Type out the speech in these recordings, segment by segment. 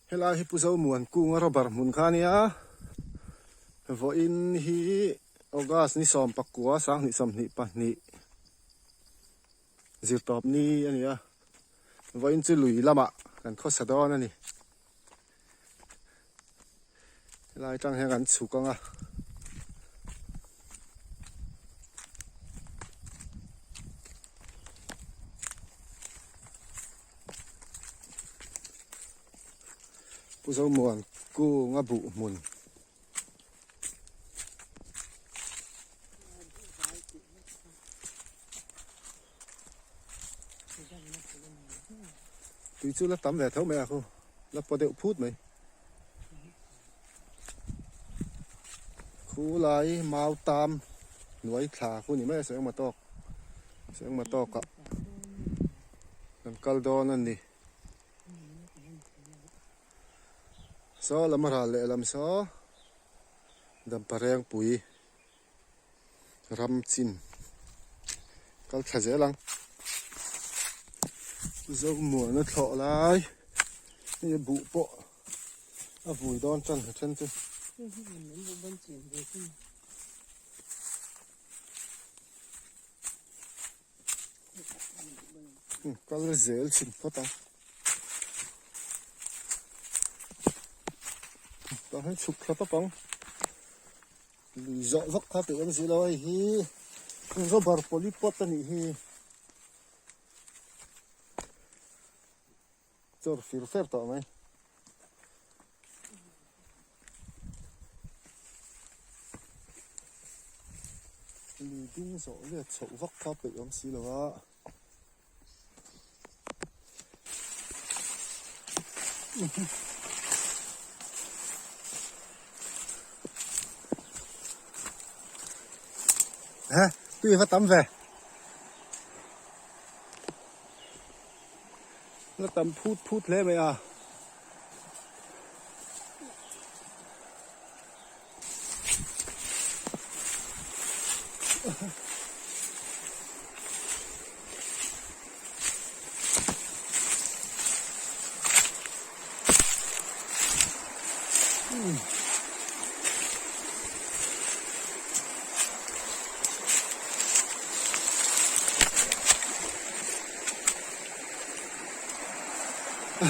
Helai hi Pu Zomuan kunga rubber hmun kha a nia, vawiin hi August ni 19 2022 zirtawp ni a ni a, vawiin chu lui lamah kan khawsa dawn a ni. Helai atang hian kan chhuk ang a. Pu Zomuan kunga buh hmun. Tui chu la tam ve tho mai a khu la paw deuh phut mai. Khu lai mau tam hnuai thla khu ni mai a sawi engmaw tawk sawi engmaw tawk ah kan kal dawn a ni. Saw lam a ral leh lam saw Damparengpui. Ram chin kal thla zel ang. Zomuana thlawh lai hei buh pawh a vui dawn tan a then chu. Kal zel chhin phawt ang. Tah hian chhuk thla tawp ang. Lui zawh vak kha tih awm si lo hei hi rubber polypot a nih hi. Chawr fir fer tawh mai. Lui ding zawh let chhoh vak kha peih awm si lo a. He tui va tam ve. La tam phut phut hle mai a.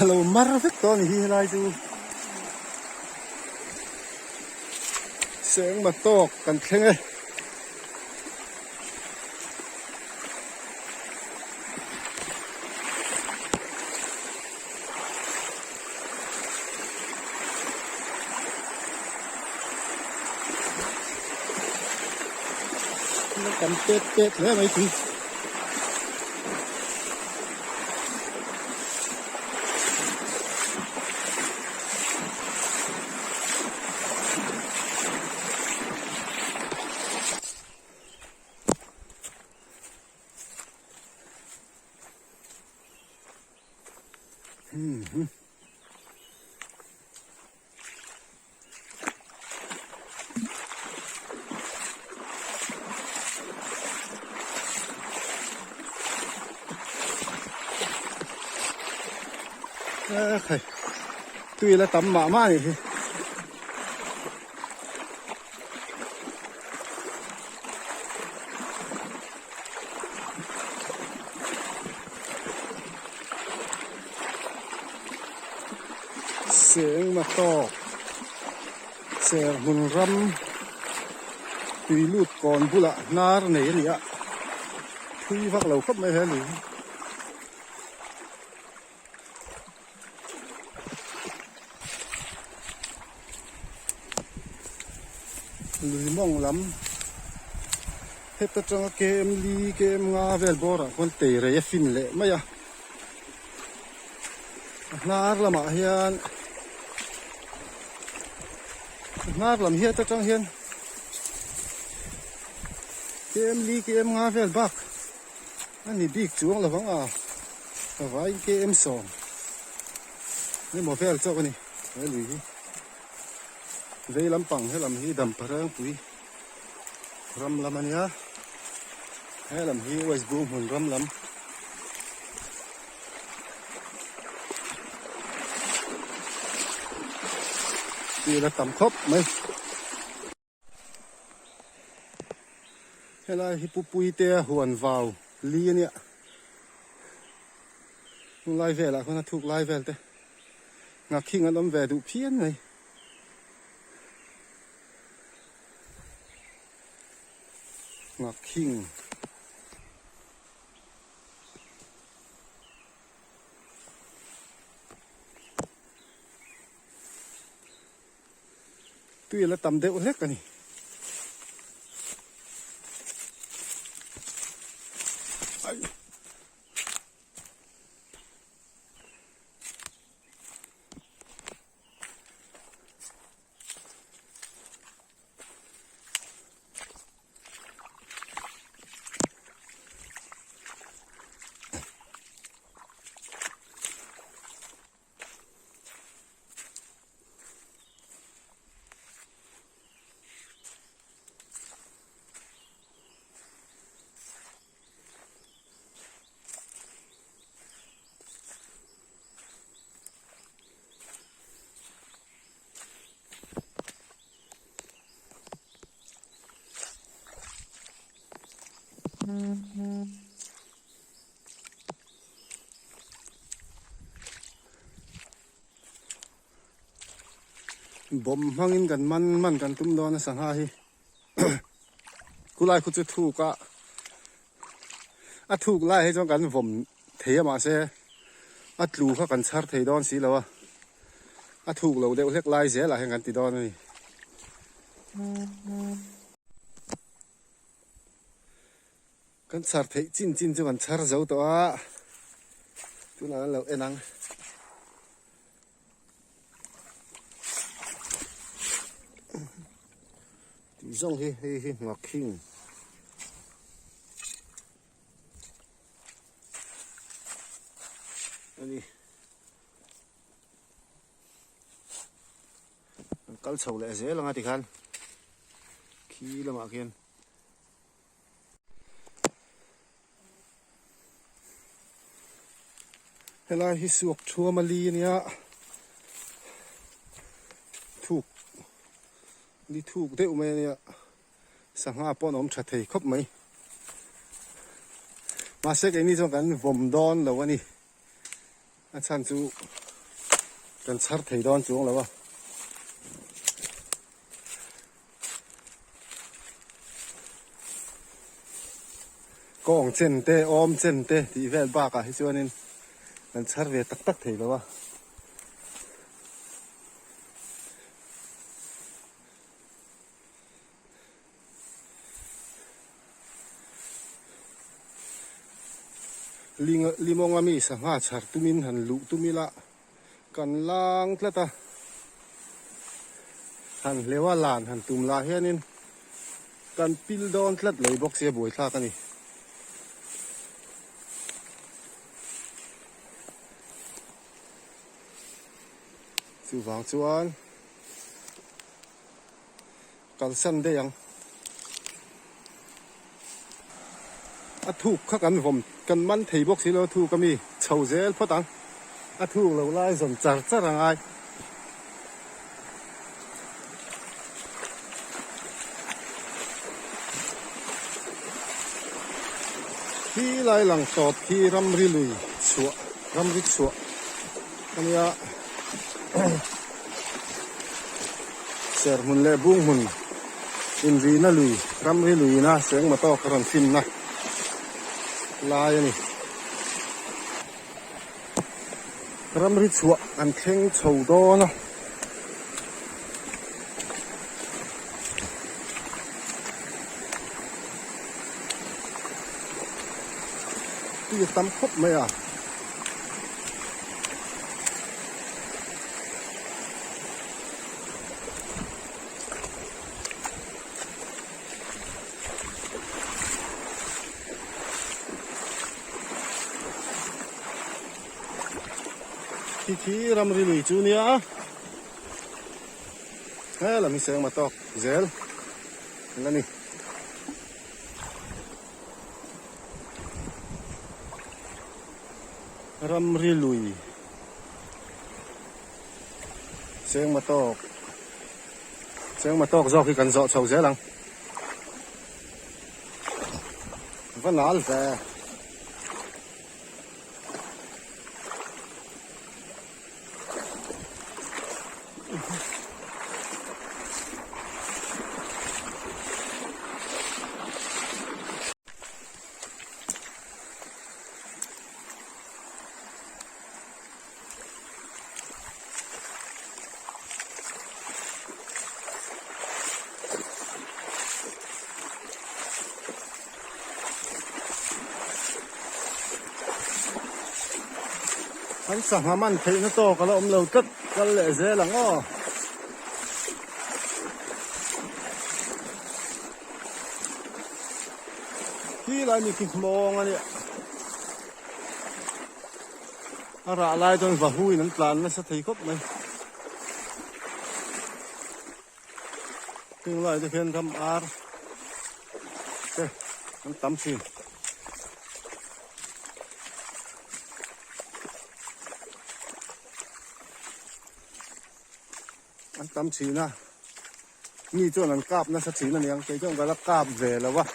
A lo mar vek tawh a ni hi helai chu. Sengma tawk kan thleng e. Kan pet pet hle mai tui. Khai tui la tam mah mah a nih hi. Sengma tawk Serhmun ram tui lut kawn bulah hnar nei a ni a, thui vak lo khawp mai he lui hi. Lui mawng lam heta tanga km li km nga vel bawrah khuan teirei a fin leh mai a a hnar lamah hian a hnar lam hi heta tang hian km li km nga vel bak a ni bik chuang lovang a ka vaiin km sawm emaw vel chauh a ni he lui hi vei lampang helam hi Damparengpui ram lam a nia helam hi West Bung hmun ram lam. Tui la tam khawp mai. Helai hi Pupuite a huan vau li a nia. Hung lai velah khuan a thuk lai vel te nghakhing an awm ve duh phian mai. Nghakhing. Tui a la tam deuh hlek a ni. Bawm hmangin kan man man kan tum dawn a sangha hi khulai khu chu thuk a a thuk lai hi chuan kan vawm thei a mahse a tlu kha kan chhar thei dawn si lo a a thuk lo deuh hlek lai zel ah hian kan ti dawn a ni. Kan chhar theih chin chin chu kan chhar zo tawh a, tunah kan lo en ang. Tih zawng hi hei hi nghakhing. A ni. Kan kal chho leh zel ang a tikhan khi lamah khian. Helai hi suak thuam a li a nia thuk li thuk deuh mai a nia sangha pawh an awm tha thei khawp mai mahse keini chuan kan vawm dawn lo a ni a chhan chu kan chhar thei dawn chuang lo a. Kawng chen te, awm chen te tih vel bakah hi chuanin kan chhar ve tak tak thei lo a. Limawng ami sangha chhar tumin han luh tum ila kan lang tlat a, han hleuh a lan han tum lah hianin kan pil dawn tlat lei bawk sia buaithlak a ni. Chuvang chuan kalsan daih ang. A thuk kha kan vawm kan man thei bawk si lo a thuk ami chho zel phawt ang a thuk lo lai zawn char char a ngai. Khi lai lang tawp khi ramri lui chhuah ramri chhuah a nia Serhmun leh Bunghmun inrihna lui ramri luina Sengma tawk a rawn finna lai a ni. Ramri chhuah an thleng chho dawn a. Tui a tam khawp mai a. Khi khi ramri lui chu nia he lam hi sengma tawk zel a ni. Ramri lui sengma tawk. Chengma tawk zawk hi kan zawh chho zel ang. Va nal ve. An sangha man theihna tawk a la awm lo tlat kal leh zel ang aw. Khi lai mi khi hmawng a nia. A rah lai chuan vahuin an tlan nasa thei khawp mai. Heng lai te hian ram ar te an tam thin. An tam thin a, mi chuan an kap nasa thin a niang, kei chuan ka la kap ve lo a.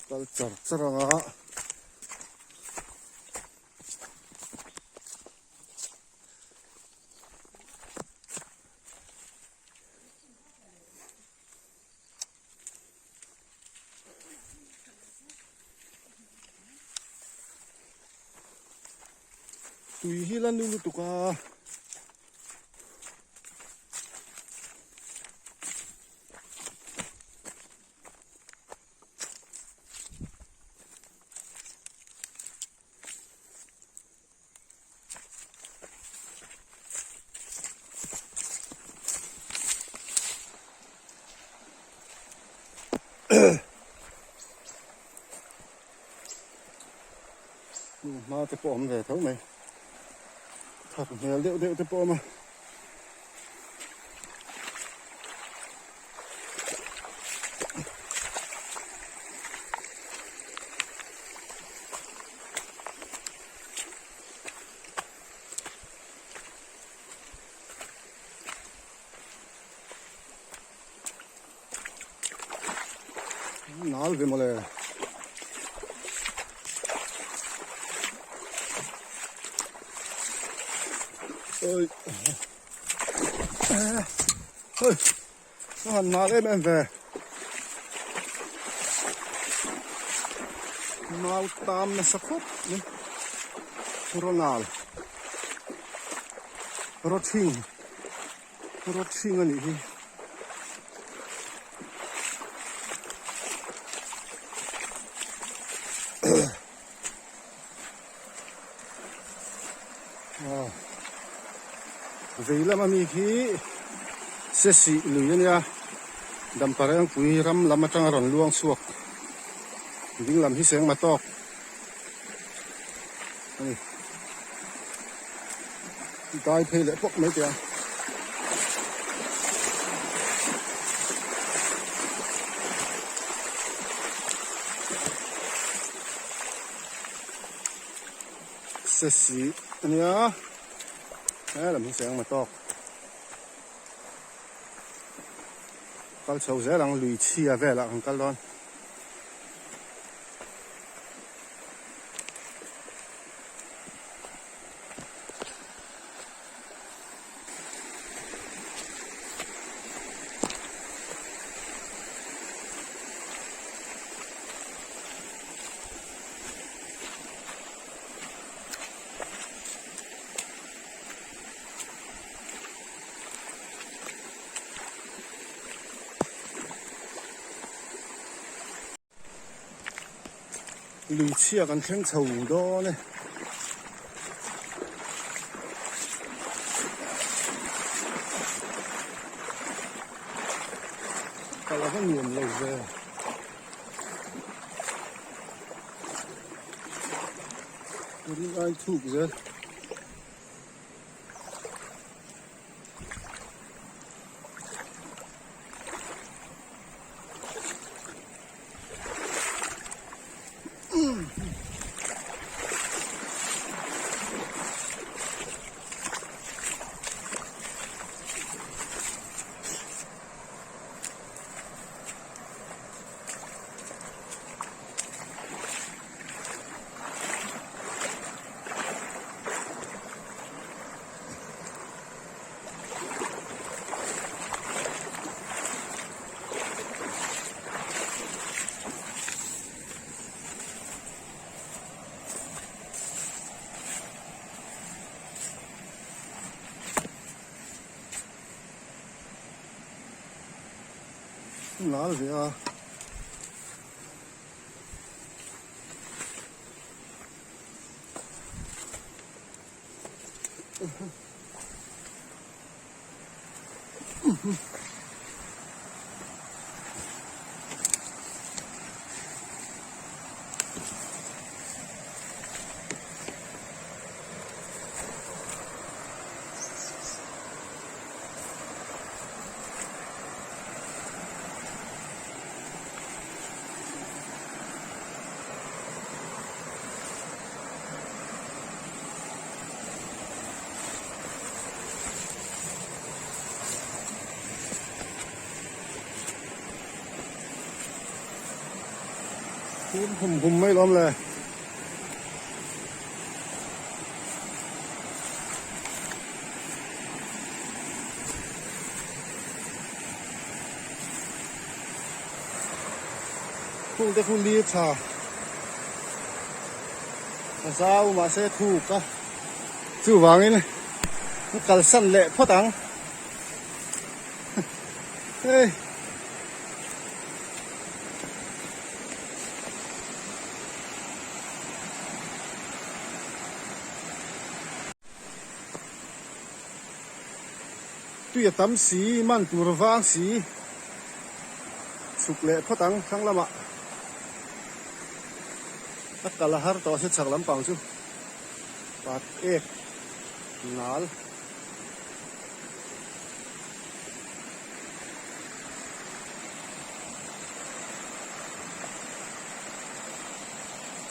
Kal char char ang a. Tui hi la nu lutuk a. Hma te pawh awm ve tho mai thak hmel deuh deuh te pawh awm a. Nal ve mawle. Oi. Oi. Ka han nal em em ve. Nal tam nasa khawp mai. Ronal. Rawthing. Rawthing a nih hi. Vei lama mi khi Sesih lui a nia, Damparengpui ram lam atanga rawn luang chhuak ding lam hi Sengma tawk a ni. Dai phei leh pawp mai teh a. Sesi a nia he lam hi cheng ma tawk kal chho zel ang lui chhia velah kan kal dawn. Lui chhia kan thleng chho dawn e. Ka la va nuam lo ve. Rin ai thuk zel. Nal ve a. Phum hum hum mai lawm le. Khung te khu li tha a zau mahse thuk a chuvangin ka kalsan leh phawt ang hei. Tui a tam si, man tur a vang si, chhuk leh phawt ang thlang lamah a kal a har tawh a se chhak lampang chu pat ek nal.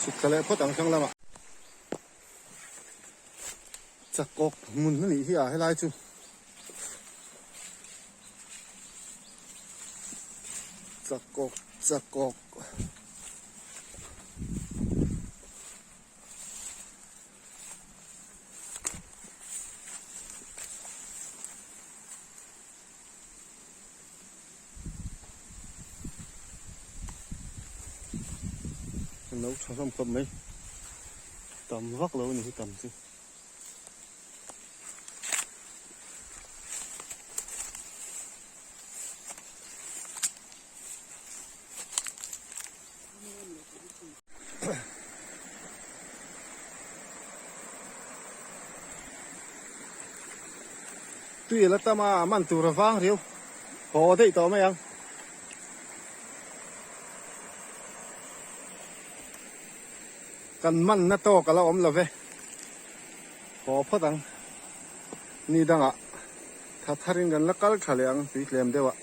Chhuk thla leh phawt ang thlang lamah. Chakawk hmun a nih hi a helai chu. Chakawk chakawk. Lo tha hlawm khawp mai tam vak lo a ni hi tam chu. Tui a la tam a, man tur a vang riau. Haw daih tawh mai ang. Kan manna tawk a la awm lo ve. Haw phawt ang. Ni dangah tha tharin kan la kal tha leh ang tui tlem deuh ah.